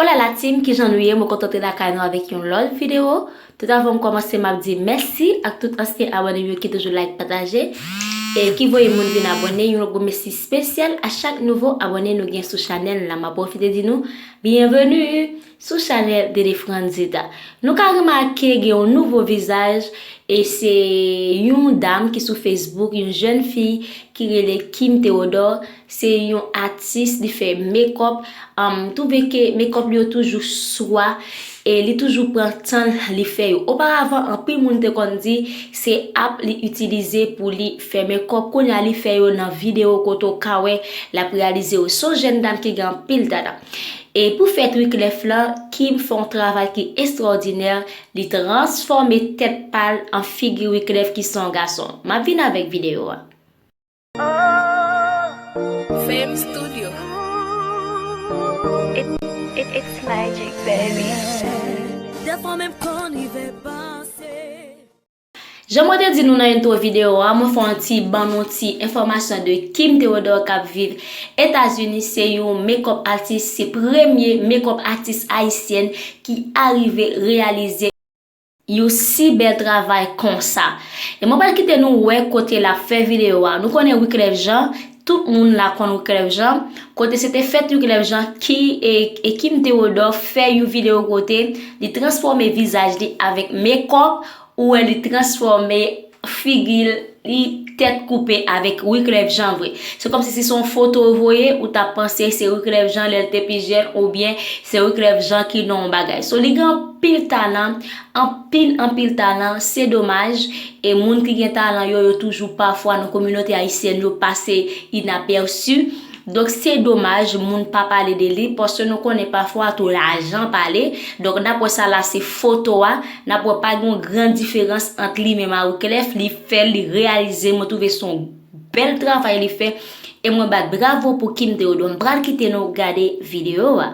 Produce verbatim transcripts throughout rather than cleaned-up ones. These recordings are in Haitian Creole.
Hola la team, kijan nou ye? Mwen kontan te lakay nou avèk yon lòt videyo. Tout avan m kòmanse, m ap di mèsi ak tout ansyen abòne m yo ki toujou like, pataje, e ki voye moun vin abòne. Yon gwo mèsi espesyal a chak nouvo abòne nou gen sou chanèl la. M ap pwofite di nou byenveni sou chanèl Dede Franzita. Nou ka remake gen yon nouvo vizaj, e se yon dam ki sou Facebook, yon jèn fi ki rele Kim Theodore. Se yon atis, li fè makeup. Um, m twouve ke makeup li yo toujou swa, e li toujou pran tan l li fè yo. Oparavan, anpil moun te konn di se app li itilize pou li fè makeup. Kounye a, li fè yo nan videyo kote w ka wè l ap reyalize yo. Se yon jèn dam ki gen anpil talan. E pou fèt Wyclef lan, Kim fè yon travay ki estwòdinè. Li transfòme tèt pa l an figi Wyclef ki se yon gason. M ap vin avèk videyo a. Fame Studio. It, it, it's magic, baby. Dèfwa menm konn rive panse. Jan mwen te di nou nan entwo videyo a, mwen fè yon ti ban nou ti enfòmasyon de Kim Theodore k ap viv Etazini. Se yon makeup artist, se premye makeup artist ayisyèn ki arive reyalize yon si bèl travay konsa. E mwen pral kite nou wè kote l ap fè videyo a. Nou konnen Wyclef Jean, tout moun la konn Wyclef Jean. Kote se te fèt Wyclef Jean ki, e, e Kim Theodore fè yon videyo kote li transfòme vizaj li avèk makeup, ou wè li transfòme figi l, li tèt koupe avèk Wyclef Jean vre. Se kòmsi si se yon foto yo voye, ou t ap panse se Wyclef Jean lè l te pi jèn, oubyen se Wyclef Jean ki nan yon bagay. So, li gen anpil talan, anpil, anpil talan. Se domaj, e moun ki gen talan yo, yo toujou pafwa nan kominote ayisyèn yo pase inapèsi. Donk, se domaj moun pa pale de li, paske nou konnen pafwa tou lajan pale. Donk, n ap wè sa la, se foto a. N ap wè pa gen yon gran diferans ant li menm a Wyclef. Li fè l, li reyalize, mwen twouve se yon bèl travay li fè. E mwen bat bravo pou Kim Theodore. M pral kite nou gade videyo a.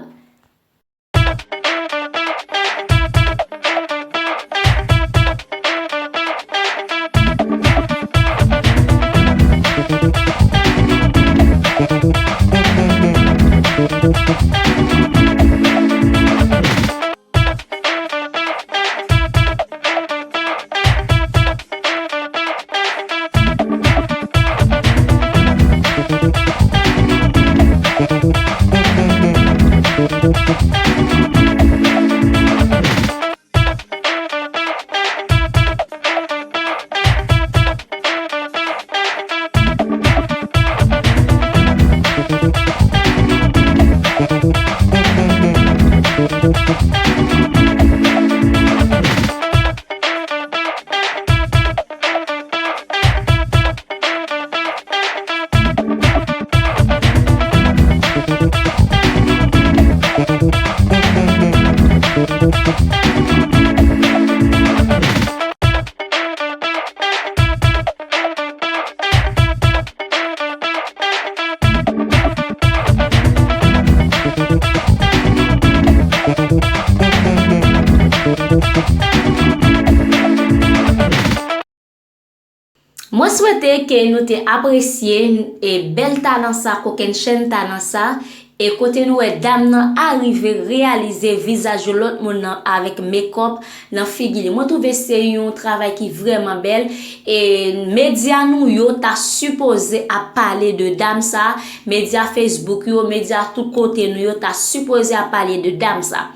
Mwen swete ke nou te apresye e bèl talan sa, kokennchenn talan sa, e kote nou wè dam nan arive reyalize vizaj yon lòt moun nan avèk makeup nan figi li. Mwen twouve se yon travay ki vrèman bèl, e medya nou yo ta sipoze ap pale de dam sa, medya Facebook yo, medya tout kote nou yo ta sipoze ap pale de dam sa.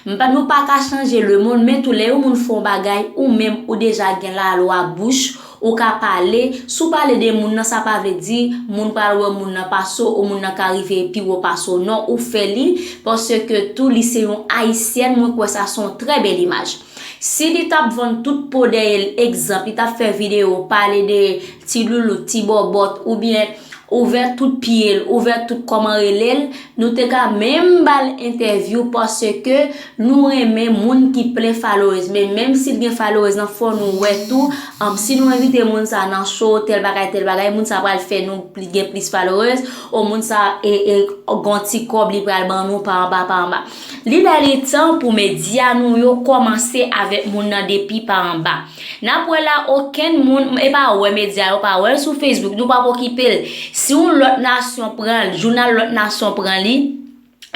M pa, nou pa ka chanje lemonn, men tou lè yon moun fè yon bagay, ou menm ou deja gen lalwa bouch, ou ka pale. Si w pale de moun nan, sa pa vle di moun pral wè moun nan pase w, ou moun nan ka rive pi wo pase w. Non, ou fè li, paske tou li se yon ayisyèn, mwen kwè sa se yon trè bèl imaj. Si li t ap vann tout po dèyè l, egzanp, li t ap fè videyo pale de ti loulout, ti bòbòt, oubyen ouvè tout pye l, ouvè tout kòman rele l, nou te ka menm ba l entèvyou paske nou renmen moun ki plen followers. Men menm si l gen followers lan, fò nou wè tou, um, si nou envite moun sa nan show, tèl bagay, tèl bagay, moun sa pral fè nou pli, gen plis followers, o moun sa e, e, gon ti kòb li pral ban nou pa anba, pa anba. Li lè li tan pou medya nou yo kòmanse avèk moun nan depi pa anba. N ap wè la, okenn moun, e pa wè medya yo, pa wè l sou Facebook, nou p ap okipe l. Si yon lòt nasyon pran l, jounal lòt nasyon pran li,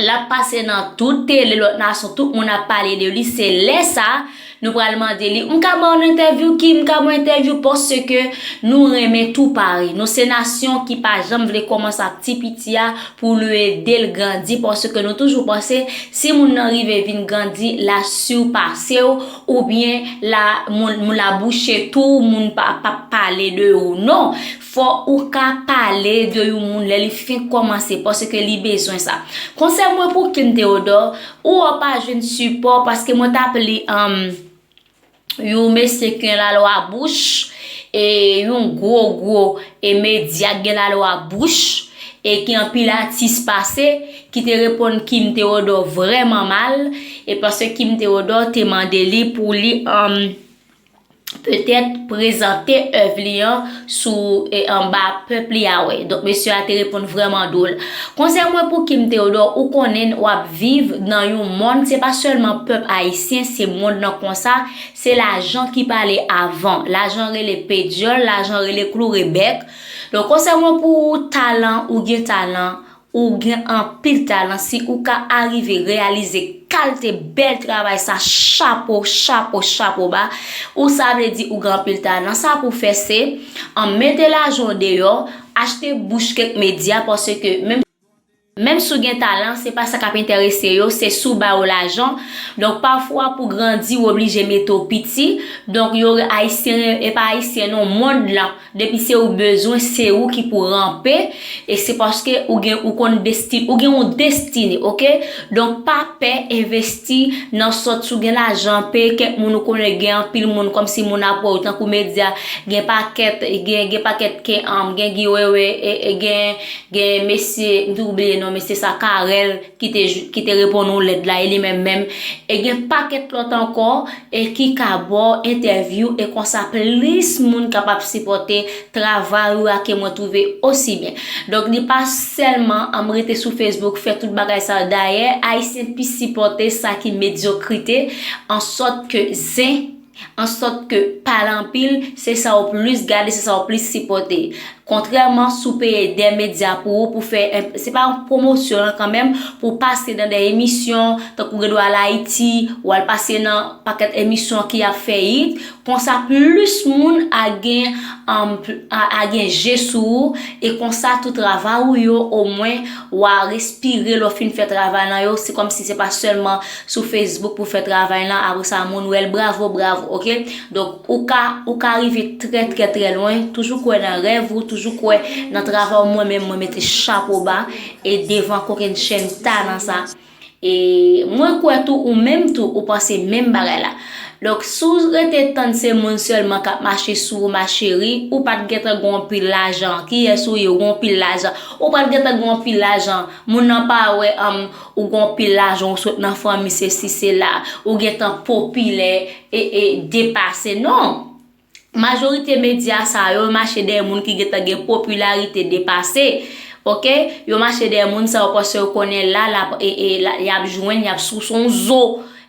L ap pase nan tout tele lòt nasyon, tout moun ap pale de li. Se lè sa, nou pral mande li, "M ka ba w yon entèvyou, Kim? M ka ba w yon entèvyou?" Paske nou renmen tou pare. Nou se nasyon ki pa janm vle kòmanse ak ti piti a pou nou ede l grandi, paske nou toujou panse si moun nan rive vin grandi, l ap sipase w, oubyen la, moun, moun la bouche tou, moun pa, pa pale de ou. Non, fò ou ka pale de yon moun lè li fenk kòmanse, paske li bezwen sa. Konsèy mwen pou Kim Theodore, ou wè w pa jwenn sipò, paske mwen t ap li, um, yon mesye ki gen lalwa bouch, e yon gwo, gwo, e medya ki gen lalwa bouch, e ki anpil atis pase, ki te reponn Kim Theodore vrèman mal, e paske Kim Theodore te mande li pou li, um, petèt prezante èv li an sou, e, anba pèp li a wè. Donk, mesye a te reponn vrèman dwòl. Konsèy mwen pou Kim Theodore, ou konnen w ap viv nan yon mond, se pa sèlman pèp ayisyen, se mond nan konsa, se lajan ki pale avan. Lajan rele pedyòl, lajan rele kloure bèk. Donk, konsèy mwen pou ou, talan, ou gen talan, ou gen anpil talan. Si ou ka arive reyalize kalite bèl travay sa, chapo, chapo, chapo ba. Ou sa vle di ou gen anpil talan. Sa pou fè se, an, mete lajan w deyò, achte bouch kèk medya, paske menm, menm si w gen talan, se pa sa k ap enterese yo, se si w ba yo lajan. Donk, pafwa pou grandi, w oblije mete w piti. Donk, yo, ayisyen, e pa ayisyen non, mond lan, depi se ou bezwen, se ou ki pou ranpe, e se paske ou gen, ou konn desti-, ou gen yon destine, oke? Donk, pa pè envesti nan sòt, si w gen lajan, peye kèk moun ou konnen, gen anpil moun, kòmsi moun ap wè w, tankou medya, gen pakèt, gen, gen pakèt ke, um, gen Guy Wewe, e, e gen, gen mesye, m tou bliye non mesye sa, Carel, ki te, ki te reponn ou lèt la, e li menm menm. E gen pakèt lòt ankò, e ki ka ba w entèvyou, e konsa plis moun kapab sipòte travay ou a ke mwen twouve osi byen. Donk, li pa sèlman, um, rete sou Facebook, fè tout bagay sa yo. Dayè, Ayisyen pi sipòte sa ki medyokrite, an sòt ke zen, an sòt ke pale anpil, se sa w plis gade, se sa w plis sipòte. Kontrèman, si w peye de medya pou ou, pou fè, se pa yon pwomosyon an kanmenm, pou w pase nan de emisyon, tankou gen dwa al Ayiti, ou al pase nan pakèt emisyon ki ap fè it, konsa plis moun a gen, um, a, a gen je sou ou, e konsa tou travay ou yo, omwen, w a respire lè w fin fè travay lan yo, se kòmsi se pa sèlman sou Facebook pou fè travay lan, apre sa moun wè l, bravo, bravo, oke? Donk, ou ka, ou ka rive trè, trè, trè lwen, toujou kwè nan rèv ou, toujou kwè nan travay ou, mwen menm, mwen mete chapo ba, e devan kokennchenn talan sa. E mwen kwè tou, ou menm tou, ou panse menm bagay la. Donk, si w rete tann se moun sèlman k ap mache sou ou, ma chérie, ou pa t gentan gen anpil lajan. Kiyès ou ye, ou gen anpil lajan? Ou pa t gentan gen anpil lajan. Moun nan pa wè, um, ou gen anpil lajan, ou sot nan fanmi sesi sela, ou gentan popilè, e, e depase. Non. Majorite medya sa yo, yo mache dèyè moun ki gentan gen popilarite depase. Oke? Yo mache dèyè moun sa yo paske yo konnen la, la, e, e, la, y ap jwenn, y ap souse yon zo.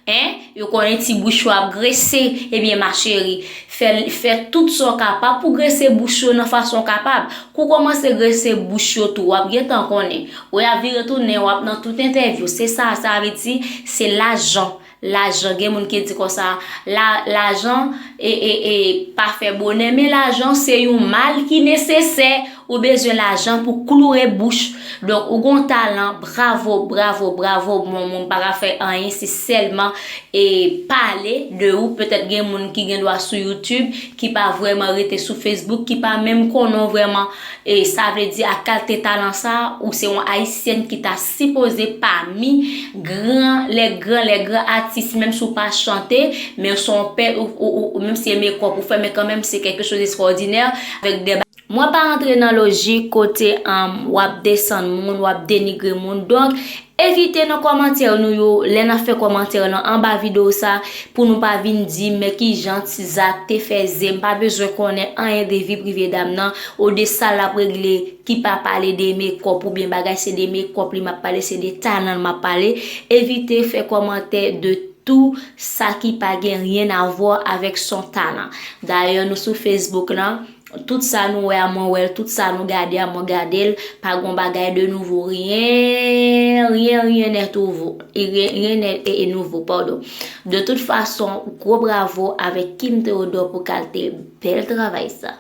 Hein? Yo konnen ti bouch yo ap grese. Ebyen, ma chérie, fè, fè tout sa w kapab pou grese bouch yo nan fason w kapab. Kou w kòmanse grese bouch yo tou, w ap gentan konnen. Ou y ap vire tounen, w ap nan tout entèvyou. Se sa, sa vle di, se lajan. Lajan, gen moun ki di konsa, la, lajan, e, e, e, pa fè bonè, men lajan se yon mal ki nesesè. Ou bezwen lajan pou kloure bouch. Donk, ou gon talan, bravo, bravo, bravo, bon, moun pa ka fè anyen, se sèlman, e, pale de ou. Petèt gen moun ki gen dwa sou YouTube, ki pa vrèman rete sou Facebook, ki pa menm konnen w vrèman. E sa vle di ak kalite talan sa, ou se yon ayisyèn ki ta sipoze pami gran, lè gran, lè gran atis, menm si w pa chante, men w se yon pè, ou, ou, ou, ou menm si e mekòp ou fè, men kanmenm se quelque chose d'extraordinaire, avèk de ba-, mwen pa rantre nan lojik kote, um, w ap desann moun, w ap denigre moun. Donk, evite nan kòmantè nou yo, lè n ap fè kòmantè nan anba videyo sa, pou nou pa vin di, men kijan Tizak te fè zen, m pa bezwen konnen anyen de vi prive dam nan, ou de sa l ap regle, ki pa pale de mekòp oubyen bagay, se de mekòp li m ap pale, se de talan l m ap pale. Evite fè kòmantè de tou sa ki pa gen rien à voir avèk son talan. Dayè, nou sou Facebook lan, Tout sa nou wè a, mwen wè l, tout sa nou gade a, mwen gade l, pa gon bagay de nouvo, rien, rien, rien n'est nouveau, rien, rien n'est e, e nouvo, pardon. De tout fason, gwo bravo avèk Kim Theodore pou kalite bèl travay sa.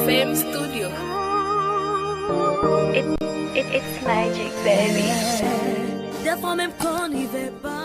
Fame Studio. It, it, it's magic, baby. Dèfwa menm kan n rive pa